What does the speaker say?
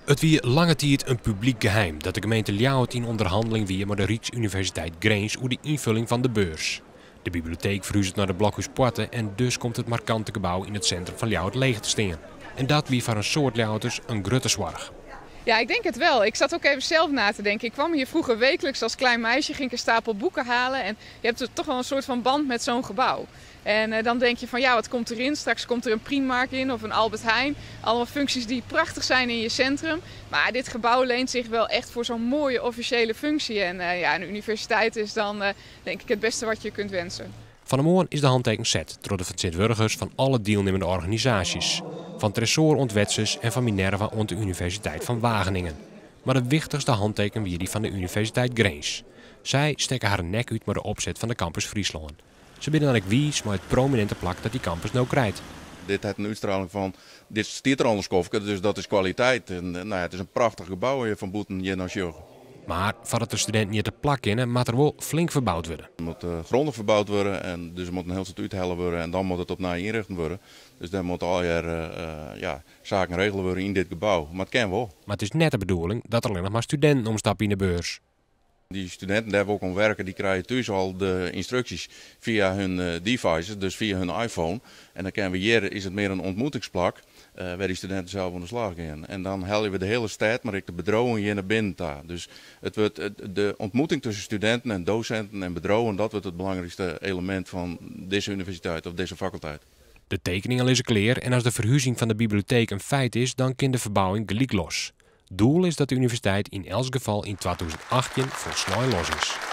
It wie lange tiid in publyk geheim dat de gemeente Ljouwert yn ûnderhanneling wie mei de Ryksuniversiteit Grins oer de ynfolling fan de beurs. De biblioteek ferhuzet nei de Blokhúspoarte en dus komt it markante gebou yn it sintrum fan Ljouwert leech te stean. En dat wie foar in soad Ljouwerters in grutte soarch. Ja, ik denk het wel. Ik zat ook even zelf na te denken. Ik kwam hier vroeger wekelijks als klein meisje, ging ik een stapel boeken halen. En je hebt toch wel een soort van band met zo'n gebouw. En dan denk je van ja, wat komt erin? Straks komt er een Primark in of een Albert Heijn. Allemaal functies die prachtig zijn in je centrum. Maar dit gebouw leent zich wel echt voor zo'n mooie officiële functie. En ja, een universiteit is dan denk ik het beste wat je kunt wensen. Fan 'e moarn is de hanteken set troch de fertsjintwurdigers fan alle dielnimmende organisaasjes. Fan Tresoar oant Wetsus en fan Minerva oant de Universiteit fan Wageningen. Mar de wichtichste hanteken wie dy fan de Universiteit Grins. Sy stekke harren nek út mei de opset fan de Campus Fryslân. Se binne dan ek wiis mei it promininte plak dat dy campus no krijt. Dit hat in útstraling fan, dit stiet der al in skoftke, dus dat is kwaliteit. En, no ja, it is in prachtich gebou as je fan bûten hjir nei sjogge. Mar foardat de studinten hjir te plak kinne, moat der wol flink ferboud wurde. Der moat grondich ferboud wurde en dus der moat in hiel soad úthelle wurde en dan moat it opnij ynrjochten wurde. Dus dêr moatte allegear ja, saken regele wurde yn dit gebou. Mar it kin wol. Mar it is net de bedoeling dat der allinnich mar studinten omstappe yn de beurs. Dy studinten dêr't we ek oan werke, dy krije thús al de ynstruksjes fia hun devices, dus fia hun iPhone. En dan kinne we hjir, is it mear in ûntmoetingsplak, wêr dy studinten sels oan de slach gean. En dan helje we de hiele stêd, mar ek de bedriuwen hjir nei binnen ta. Dus it wurdt de ûntmoeting tusken studinten en dosinten en bedriuwen, dat wurdt it belangrykste elemint fan dizze universiteit of dizze fakulteit. De tekeningen lizze klear en as de ferhuzing fan de biblioteek in feit is, dan kin de ferbouwing gelyk los. Doel is dat de universiteit yn elts gefal yn 2018 folslein los is.